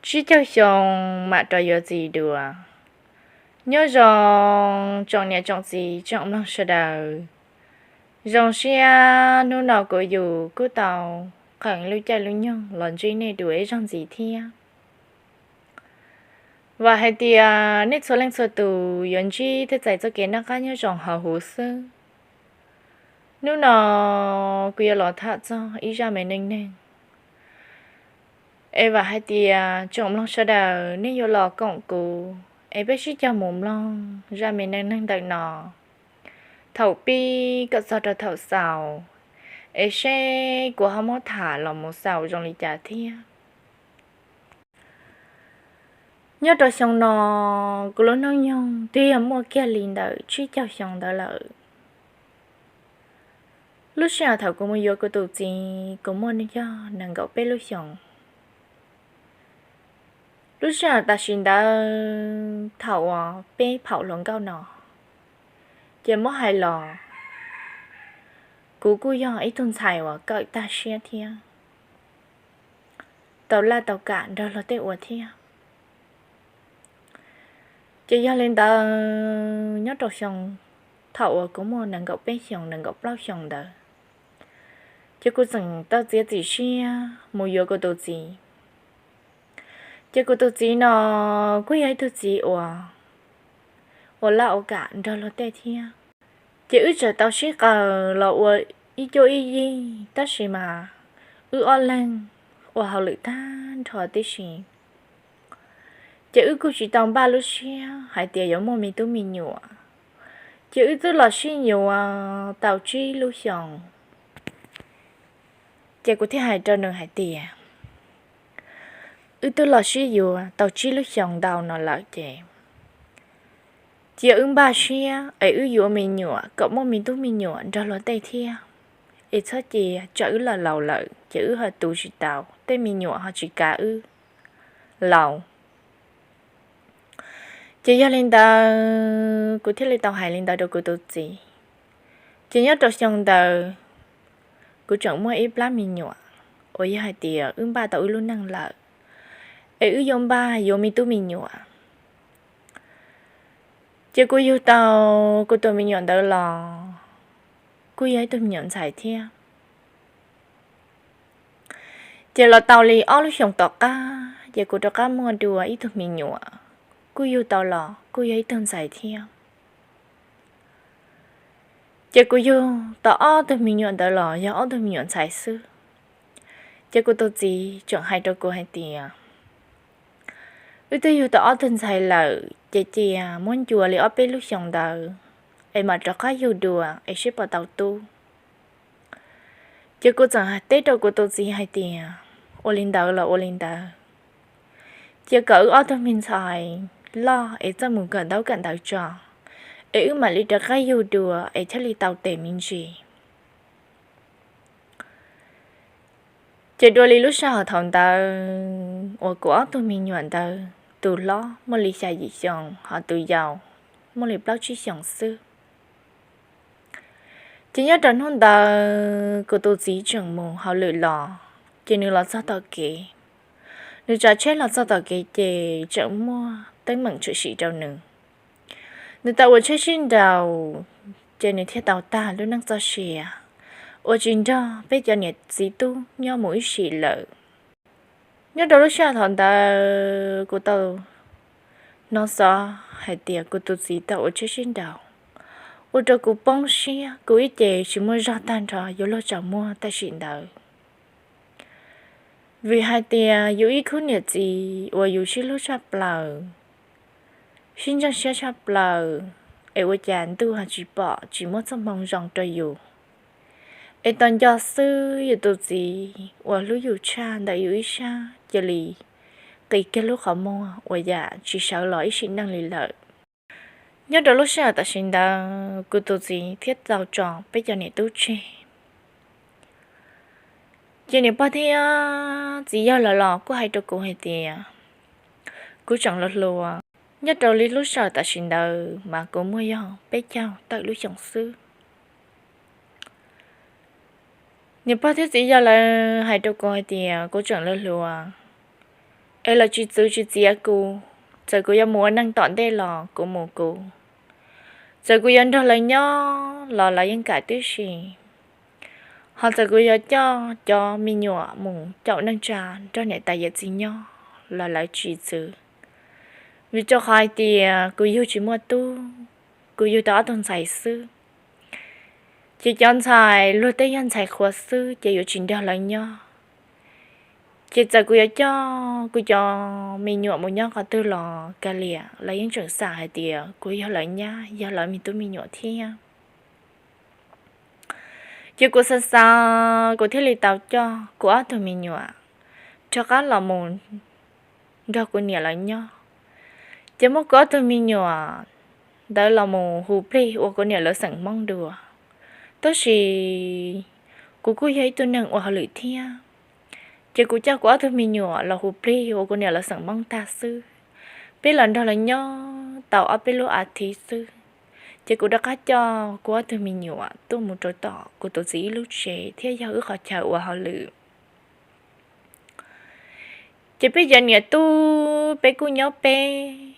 tsib caug xyoo mam rov yuav txiv dua. Nyob zoo tsoom niam tsoom txiv tsoom mloog sawv daws. Zoo siab hnub no kuv yus kuj tau qeem lub caij lub nyoog los ntsib nej dua ib zaug ntxiv thiab. Vam hais tias nej txhua leej txhua tus yuav ntsib thiab txais txoj kev noj qab nyob zoo hauv huv xwb. Hnub no kuv yuav los tham txog ib zaj me neej neeg, es vam hais tias tsoom mloog sawv daws nej yuav los koom kuv es peb sib cog mus mloog zaj me neej neeg ntawm no thaum pib kom txog rau thaum xaus, es seb kuv ho muab tham los mus xaus zoo li cas thiab. Nyob rau xyoo no, kuv lub hnub nyoog twb yog muaj kiag li ntawm tsib caug xyoo ntawd lawm. Lub sij hawm thaum kuv mus yuav kuv tus txiv, kuv muaj yog nees nkaum peb lub xyoos. Lub sij hawm tam sim ntawd thaum uas peb phaum hluas nkauj no, ces muab hais los, kuv kuj yog ib tug ntxhais uas kawm tag siab thiab tau laj tau kam nrog luag tej ua thiab. Ces yog li ntawd nyob rau xyoo thaum uas kuv muaj nees nkaum peb xyoos nees nkaum plaub xyoos ntawd, ces kuv txawm tau txiav txim siab mus yuav kuv tus txiv. Ces kuv tus txiv no kuj yog ib tug txiv uas ua laj ua kam nrog luag tej thiab. Ces wb txawm tau sib qawm los ua ib cuab ib yig, tab sis mas wb ob leeg ua hauj lwm tag nrho tib si. Ces wb kuj tsis tau npaj lub siab hais tias yuav muaj me tub me nyuam. Ces wb twb los sib yuav tau tsib lub xyoos. Ces kuv thiaj hais rau nws hais tias, wb twb los sib yuav tau tsib lub xyoos ntau no lawm ces cia wb npaj siab es wb yuav me nyuam kom muaj me tub me nyuam nrog luag tej thiab, es txhob cia tsam wb los laus lawm ces wb ho tu tsis tau, tej me nyuam ho tsis kav wb laus. Ces yog li ntawd kuv thiaj li tau hais li ntawd rau kuv tus txiv. Ces nyob rau xyoo ntawd, kuv tseem muaj ib plab me nyuam uas yog hais tias wb npaj tau wb lub neej lawm, es wb yuav npaj yuav me tub me nyuam. Ces kuv yug tau kuv tus me nyuam ntawd los kuj yog ib tug me nyuam ntxhais thiab. Ces los tau li ob lub xyoos tom qab ces kuv rov qab muaj dua ib tug me nyuam, kuj yug tau los kuj yog ib tug ntxhais thiab. Ces kuv yug tau ob tug me nyuam ntawd los yog ob tug me nyuam ntxhais xwb. Ces kuv tus txiv tseem hais rau kuv hais tias, wb twb yug tau ob tug ntxhais lawm ces cia muab ncua li ob peb lub xyoos ntawd es mam rov qab yug dua es seb puas tau tub. Ces kuv txawm teb rau kuv tus txiv hais tias, ua li ntawd los ua li ntawd, cia kom wb ob tug me ntxhais loj es txawj mus kawm ntaub kawm ntawv tso, es wb mam li rov qab yug dua es thiaj li tau tes me ntsis. Ces dua li lub sij hawm thaum ntawd uas kuv ob tug me nyuam ntawd tus hlob muaj li xya yim xyoo ho tus yau muaj li plaub tsib xyoos xwb. Ces nyob rau hnub ntawd kuv tus txiv tseem mus hauj lwm los, ces nws los txog tom kev, nws tsav tsheb los txog tom kev ces tseem muaj teeb meem tshwm sim rau nws. Nws tau ua tsheb sib nraus, ces nws thiaj tau tag lub neej txoj sia, ua tsis nrog peb cov niam txiv tub nyob mus ib sim lawm. Nyob rau lub sij hawm thaum ntawd kuv tau hnov xov hais tias kuv tus txiv tau ua tsheb sib nraus, ua rau kuv poob siab, kuv ib ce tsis muaj zog tag nrho yuav luag tsaus muag tam sim ntawd. Vim hais tias yus ib khub niam txiv uas yus sib hlub tshaj plaws, sib ntseeg siab tshaj plaws, es ua cas ntuj ho tsis pom tsis muab txoj hmoo zoo rau yus, es tos nco xwb yus tus txiv uas hlub yus tshaj ntawm yus ib sab cia li qis kiag lub qhov muag ua yam tsis sawv los ib sim neej li lawm. Nyob rau lub sij hawm tam sim ntawd kuv tus txiv thiaj tau tso peb cov niam tub tseg. Ces niam pog thiab txiv yawg lawv los kuj hais rau kuv hais tias kuv tseem hluas hluas. Nyob rau li lub sij hawm tam sim ntawd mas kuv muaj yog peb caug tawm lub xyoos xwb. Niam pog thiab txiv yawg lawv hais rau kuv hais tias kuv tseem hluas hluas, es lawv tsis txwv tsis txiav kuv. Txawm kuv yuav mus ua neej tom ntej los kuv mus kuv, txawm kuv yuav nrog lawv nyob los lawv yeej kam tib si. Ho txawm kuv yuav coj cov me nyuam mus caum neej tsa nrog niam tais yawm txiv nyob los lawv tsis txwv, vim rau qhov hais tias kuv yug tsis muaj tub, kuv yug tau ob tug ntxhais xwb. Ces cov ntxhais luag tej yog ntxhais qhua xwb ces yuav tsis nrog lawv nyob. Ces txawm kuv yuav coj kuv cov me nyuam mus nyob qhov twg los kav liam lawv yeej tseem xav hais tias kuv yog lawv nyab, yog lawv me tub me nyuam thiab. Ces kuv xav xav kuv thiaj li tau coj kuv ob tug me nyuam rov qab los mus nrog kuv niam lawv nyob. Ces muab kuv ob tug me nyuam ntawd los mus hu plig ua kuv niam lawv xeem Hmoob dua. Tab sis kuv kuj yog ib tug neeg ua hauj lwm thiab, ces kuv coj kuv ob tug me nyuam los hu plig ua kuv niam lawv xeem Hmoob tag xwb. Peb los nrog lawv nyob tau ob peb lub as thiv xwb, ces kuv rov qab coj kuv ob tug me nyuam tuaj mus rau tom kuv tus txiv ib lub tsev thiab yog wb qhov chaw ua hauj lwm. Ces peb cov niam tub peb kuj nyob peb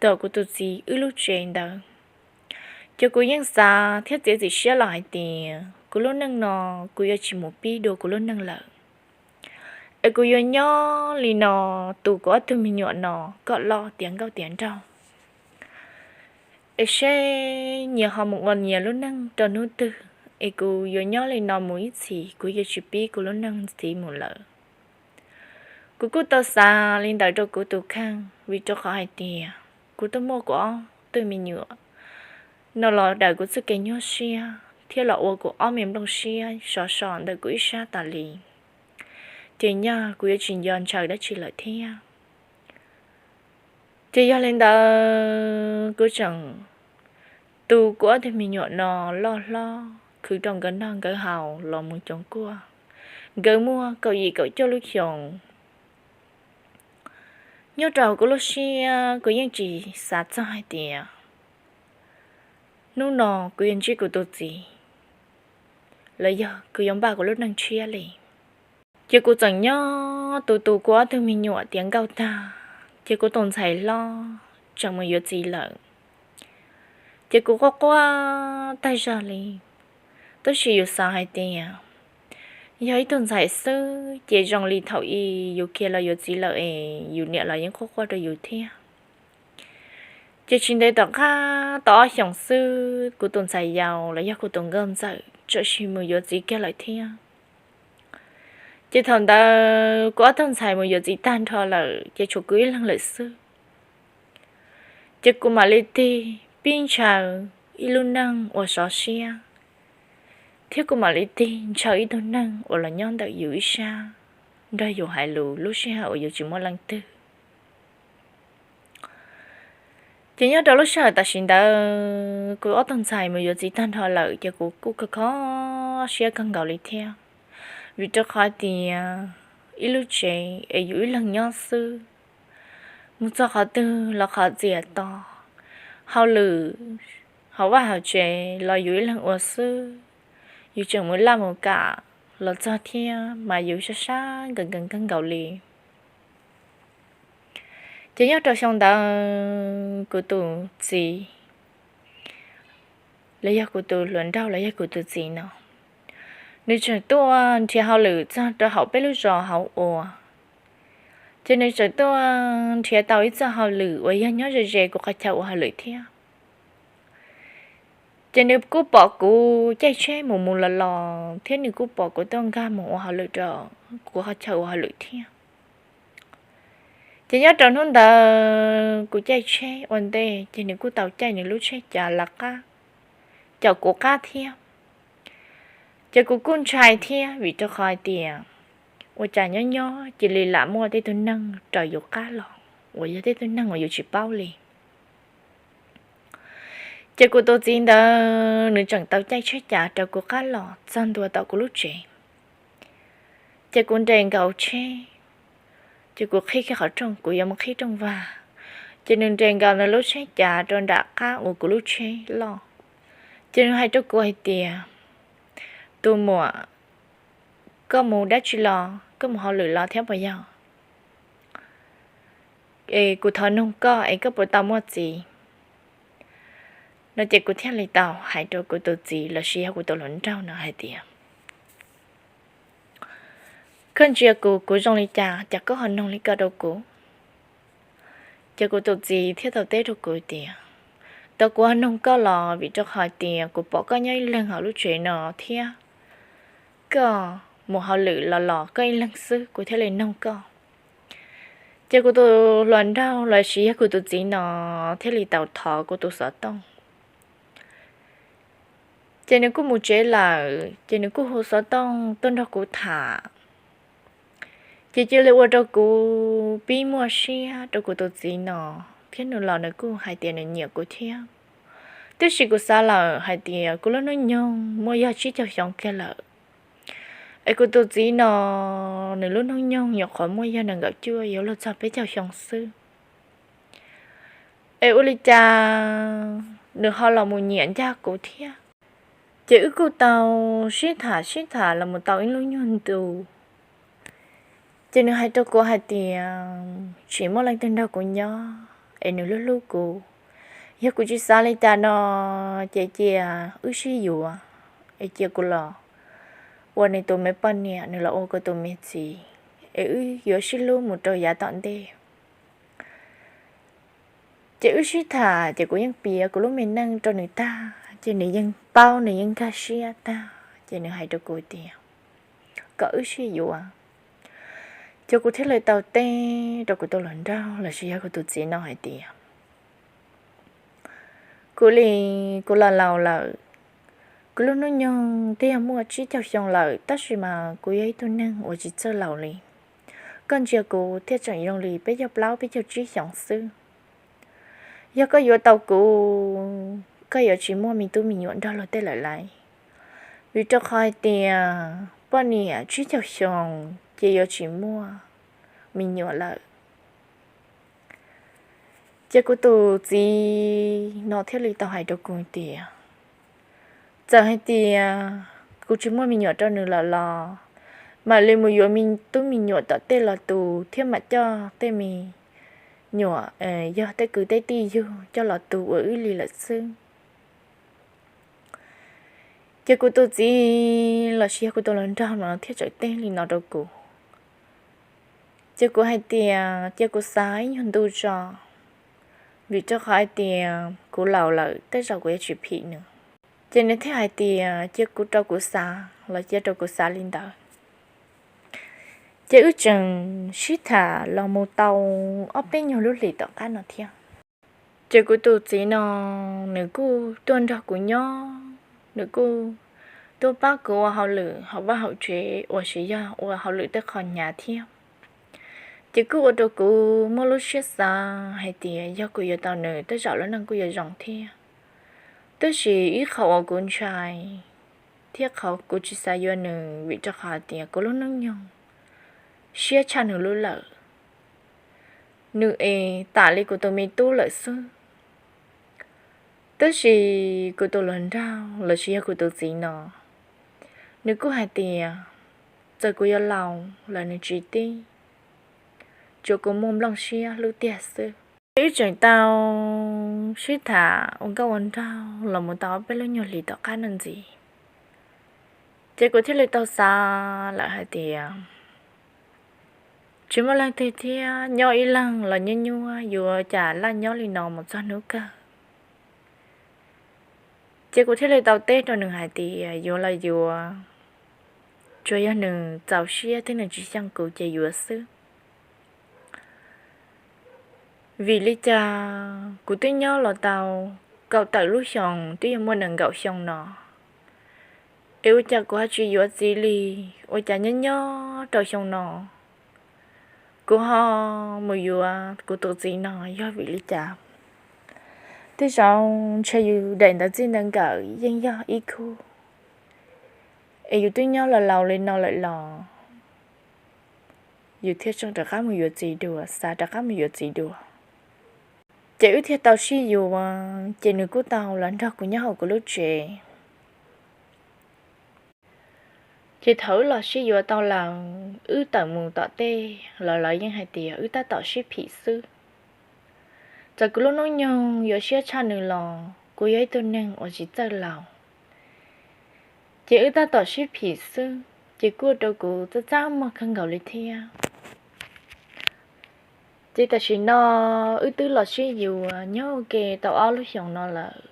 tom kuv tus txiv wb lub tsev ntawd. Ces kuv yeej xav thiab txiav txim siab los hais tias kuv lub neej no kuv yuav tsis mus pib dua kuv lub neej lawm, es kuv yuav nyob li no tu kuv ob tug me nyuam no kom loj tiav nkauj tiav nraug, es seb nyias ho mus ua nyias lub neej rau hnub twg, es kuv yuav nyob li no mus ib txhis, kuv yuav tsis pib kuv lub neej ntxiv mus lawm. Kuv kuj tau xav li ntawd rau kuv tus kheej, vim rau qhov hais tias kuv twb muaj kuv ob tug me nyuam no los daws kuv txoj kev nyuaj siab thiab los ua kuv ob me nplooj siab sov so ntawm kuv ib sab tas li, ces nyaj kuv yuav tsis nco ntshaw dab tsi lawm thiab. Ces yog li ntawd kuv tseem tu kuv ob tug me nyuam no loj hlob khwv rau nkawd noj nkawd haus los mus coov kuaj. Nkawd muaj kaum yim kaum cuaj lub xyoos. Nyob rau kuv lub siab kuv yeej tsis xav txog hais tias hnub no kuv yuav ntsib kuv tus txiv, los yog kuv yuav npaj kuv lub neej tshiab li. Ces kuv tseem nyob tu tu kuv ob tug me nyuam tiav nkauj tag, ces kuv tus ntxhais hlob tseem mus yuav txiv lawm. Ces kuv quaj quaj tag zog li. Tab sis yus xav hais tias yog ib tug ntxhais xwb ces zoo li thaum ub yus khiav los yuav txiv lawm es yus niam los yeej quaj quaj rau yus thiab. Ces tsis ntev tom qab tau ob xyoos xwb kuv tus ntxhais yau los yog kuv tus nkauj ntxawm txawm sis mus yuav txiv kiag lawm thiab. Ces thaum ntawd kuv ob tug ntxhais mus yuav txiv tag nrho lawm ces tshuav kuv ib leeg lawm xwb. Ces kuv mam li tig pib ntshaw ib lub neej uas sov siab, thiab kuv mam li tig ntshaw ib tug neeg uas los nyob ntawm yus ib sab, nrog yus hais lus lub sij hawm uas yus tsis muaj leej twg. Ces nyob rau lub sij hawm tam sim ntawd kuv ob tug ntxhais mus yuav txiv tag nrho lawm ces kuv kuj kho kho siab kawg nkaus li thiab, vim rau qhov tias ib lub tsev es yus ib leeg nyob xwb, mus txog qhov twg los qhov txias to, hauj lwm hauv vaj hauv tsev los yus ib leeg ua xwb, yus tseem mus laj mus kam los txog thiab mas yus sab sab nkees nkees kawg nkaus li. Ces nyob rau xyoo ntawd kuv tus txiv, los yog kuv tus hluas nraug los yog kuv tus txiv no, nws tseem tuaj nrhiav hauj lwm txog rau hauv peb lub zos hauv ua. Ces nws tseem tuaj nrhiav tau ib txoj hauj lwm uas yog nyob ze ze kuv qhov chaw ua hauj lwm thiab. Ces nws kuj pom kuv caij tsheb mus mus los los thiab nws kuj pom kuv tuaj nkag mus ua hauj lwm rau kuv qhov chaw ua hauj lwm thiab. Ces nyob rau hnub ntawd kuv caij tsheb ua ntej ces nws kuj tau caij nws lub tsheb cav lawv qab, caum kuv qab thiab. Ces kuv kuj ntshai thiab vim rau qhov hais tias ua cas nyob nyob cia li lam muaj tej tug neeg raws yus qab los uas yog tej tug neeg uas yus tsis paub li. Ces kuv tus txiv ntawd nws tseem tau caij tsheb cav raws kuv qab los txog ntua tom kuv lub tsev. Ces kuv nres nkaus tsheb, ces kuv qhib kiag qhov rooj kuv yuav mus qhib rooj vag, ces nws nres nkaus nws lub tsheb cav rau nram qab uas kuv lub tsheb loj. Ces nws hais rau kuv hais tias, tus muam, koj mus dab tsi los, koj mus hauj lwm los thiab puas yog? es kuv thov noog koj es koj puas tau muaj txiv no. Ces kuv thiaj li tau hais rau kuv tus txiv lossis yog kuv tus hluas nraug no hais tias, koj ntsia kuv, kuv zoo li cas, cas koj ho noog li ko rau kuv? Ces kuv tus txiv thiaj tau teb rau kuv tias, tau kuv ho noog koj los vim rau qhov tias kuv pom koj nyob ib leeg hauv lub tsev no thiab koj mus hauj lwm los los koj ib leeg xwb, kuv thiaj li noog koj. Ces kuv tus hluas nraug lossis yog kuv tus txiv no thiaj li tau thov kuv tus xov tooj. Ces nws kuj mus tsev lawm, ces nws kuj hu xov tooj tuaj nrog kuv tham. Ces cia li ua rau kuv pib muaj siab rau kuv tus txiv no, thiab nws los nws kuj hais tias nws nyiam kuv thiab. Tiam sis kuv xav lawm hais tias kuv lub hnub nyoog muaj yog tsib caug xyoo kiag lawm, es kuv tus txiv no nws lub hnub nyoog nyuam qhuav muaj yog nees nkaum cuaj yuav luag txog peb caug xyoo xwb. Es ua li cas nws ho los mus nyiam ncaj kuv thiab? Ces wb kuj tau sib tham sib tham los mus tau ib lub nyuag ntu, ces nws hais rau kuv hais tias tsis muaj leej twg nrog kuv nyob es nws hlub hlub kuv. Yog kuv tsis xav li cas no, ces cia wb sib yuav, es cia kuv los ua nws tus me poj niam, nws los ua kuv tus me txiv, es wb yuav sib hlub mus rau yav tom ntej. Ces wb sib tham, ces kuv yeej piav kuv lub me neej rau nws tag, ces nws yeej paub, nws yeej nkag siab tag, ces nws hais rau kuv tias kom wb sib yuav. Ces kuv thiaj li tau teb rau kuv tus hluas nraug lossis yog kuv tus txiv no hais tias, kuv li, kuv los laus lawm, kuv lub hnub nyoog twb yog muaj tsib caug xyoo lawm, tab sis mas kuv yog ib tug neeg uas tsis txawj laus li. Koj ntsia kuv thiaj tseem zoo li peb caug plaub peb caug tsib xyoos xwb. Yog koj yuav tau kuv, koj yuav tsis muaj me tub me nyuam nrog luag tej lawm lauj, vim rau qhov hais tias poj niam tsib caug xyoo ces yuav tsis muaj me nyuam lawm. Ces kuv tus txiv no thiaj li tau hais rau kuv tias, txawm hais tias kuv tsis muaj me nyuam rau nws lawm los mam li mus yuav me tub me nyuam tom tej los tu thiab mam coj tej me nyuam, yog tej kwv tej tij yug coj los tu ua wb li lawm xwb. Ces kuv tus txiv lossis yog kuv tus hluas nraug no thiaj txawm teb li no rau kuv. Ces kuv hais tias cia kuv xav ib nyuag ntu tso, vim rau qhov hais tias kuv laus lawm tej zaum kuv yuav tsis phim nws. Ces nws thiaj hais tias cia kuv rau kuv xav los cia rau kuv xav li ntawd. Ces wb tseem sib tham los mus tau ob peb nyuag lub hlis tom qab no thiab. Ces kuv tus txiv no nws kuj tuaj nrog kuv nyob, nws kuj tuaj pab kuv ua hauj lwm hauv vaj hauv tsev uas tsis yog ua hauj lwm tej qho hnyav thiab. Ces kuj ua rau kuv muaj lub siab xav hais tias yog kuv yuav tau nws tej zaum lub neej kuj yuav zoo thiab. Tab sis ib qho uas kuv ntshai thiab qhov kuv tsis xav yuav nws vim rau qhov tias kuv lub hnub nyoog siab tshaj nws lub lawm. Nws es tam li kuv tus me tub lawm xwb. Tab sis kuv tus hluas nraug lossis yog kuv tus txiv no, nws kuj hais tias txawm kuv yuav laus los nws tsis tib, tsuav kuv muaj nplooj siab hlub tiag xwb. Wb tseem tau sib tham ua nkauj ua nraug los mus tau ob peb lub nyuag hlis tom qab no ntxiv. Ces kuv thiaj li tau xav lawm hais tias tsis muaj leej twg thiab, nyob ib leeg los nyuaj nyuaj, yuav cas laj nyob li no mus txog hnub kawg. Ces kuv thiaj li tau teb rau nws hais tias yuav los yuav, tsuas yog nws txaus siab thiab nws tsis xyeej kuv ces yuav xwb. Vim li cas kuv twb nyob los tau kaum tawm lub xyoos, twb yuav muaj nees nkaum xyoo no, es ua cas kuv ho tsis yuav txiv li? Ua cas nyob nyob rau xyoo no kuv ho mus yuav kuv tus txiv no, yog vim li cas? Tej zaum ntshe yus daim ntawv txij ntawv nkawm yeej yog ib khub, es yus twb nyob los laus li no lawm los yus thiaj tseem rov qab mus yuav txiv dua, xav rov qab mus yuav txiv dua. Ces wb thiaj tau sib yuav, ces nws kuj tau los nrog kuv nyob hauv kuv lub tsev. Ces thaum wb los sib yuav tau lawm, wb tawm mus tom tej los lawv yeej hais tias wb tab tom sib phim xwb. Txawm kuv lub hnub nyoog yuav siab tshaj nws los kuv yog ib tug neeg uas tsis txawj laus, ces wb tab tom sib phim xwb ces kuj ua rau kuv txaj txaj muag kawg nkaus li thiab. Ces tam sim no wb twb los sib yuav nyob ua ke tau ob lub xyoos no lawm,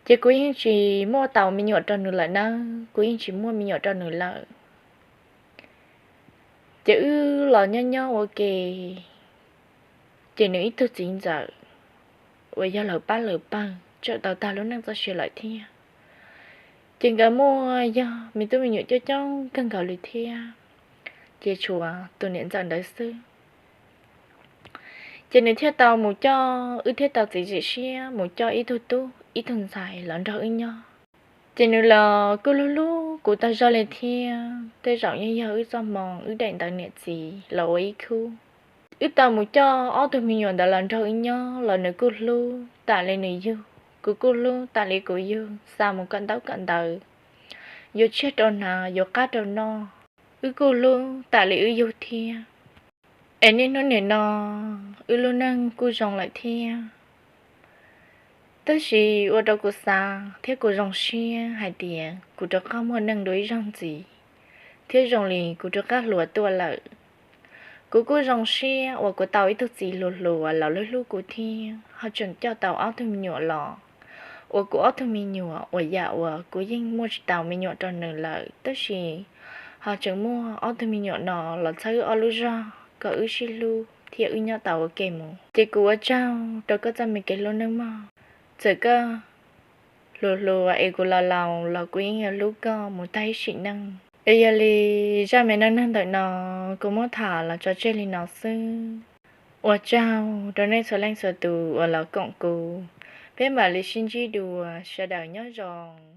ces kuv yeej tsis muaj tau me nyuam rau nws lawm nawb, kuv yeej tsis muaj me nyuam rau nws lawm. Ces wb los nyob nyob ua ke, ces nws ib tug txiv ntxawm uas yog lawv pab lawv pawg tseem tau tag lub neej txoj sia lawm thiab. Ces nkawd muaj yog me tub me nyuam coob coob kawg nkaus li thiab, ces tshuav tus niam ntxawm ntawd xwb. Ces nws thiaj tau mus coj, wb thiaj tau txiav txim siab mus coj ib tug tub ib tug ntxhais los nrog wb nyob. Ces nws los kuj hlub hlub kuv tag zog li thiab, tej zaum yeej yog wb txoj hmoo wb daim ntawv niam txiv los ua ib khub. Wb tau mus coj ob tug me nyuam ntawd los nrog wb nyob los nws kuj hlub tam li nws yug, kuv kuj hlub tam li kuv yug, xa mus kawm ntaub kawm ntawv, yuav tshiab rau hnav yuav qab rau noj, wb kuj hlub tam li wb yug thiab. Es niaj hnub nim no wb lub neej kuj zoo lawm thiab. Tab sis ua rau kuv xav thiab kuv zoo siab hais tias kuv rov qab muaj neej dua ib zaug ntxiv, thiab zoo li kuv rov qab hluas tuaj lawm. Kuv kuj zoo siab uas kuv tau ib tug txiv hluas hluas los hlub hlub kuv thiab ho tseem coj tau ob tug me nyuam los, uas kuv ob tug me nyuam uas yam uas kuv yeej muaj tsis tau me nyuam rau nws lawm, tab sis ho tseem muaj ob tug me nyuam no los txhawb wb ob lub zog kom wb sib hlub thiab wb nyob tau ua ke mus. Ces kuv ua tsaug rau koj txoj me kev hlub nawb mog. Txawm koj hluas hluas es kuv laus laus los kuv yeej yuav hlub koj mus tag ib sim neej. Es yog li zaj me neej neeg ntawm no kuv muab tham los tso tseg li no xwb. Ua tsaug rau nej txhua leej txhua tus uas los koom kuv, peb mam li sib ntsib dua, sawv daws nyob zoo.